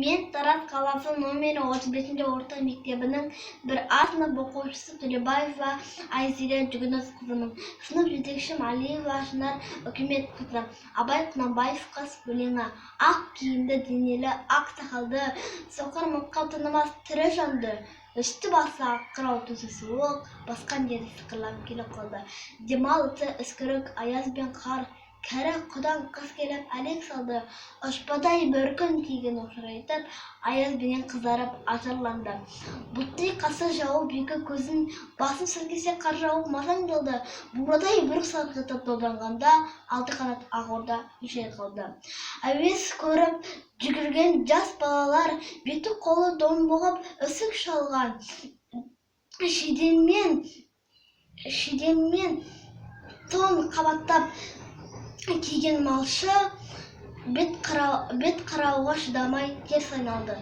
Мен Тараз қаласы номері 35 орта мектебінің 1 А сынып оқушысы Төлебаева Айзере Жүгінісқызымын. Сынып жетекшім Алиева Шынар Үкіметқызы. Абай Құнанбаев «Қыс» өлеңі. Ақ киімді денелі, ақ сақалды, соқыр мылқау танымас тірі жанды. Үсті-басы ақ қырау, түсі суық, басқан жері сықырлап келіп қалды. Демалысы үскірік аяз бен қар, кәрі құдаң қыс келіп әлек салды. Ұшпадай бөркін киген ошарайтып, аязбенен қызарып ажарланды. Бұлттай қасы жауып екі көзін, басын сілкісе қар жауып масаң болды. Бурадай бүрік сарқытып долданғанда, алты қанат ақ орда шайқалды. Әуес көріп жүгірген жас балалар беті қолы домбығып үсік шалған. Шидеммен тон қабаттап киген малшы бет қарауға шыдамай теріс айналды.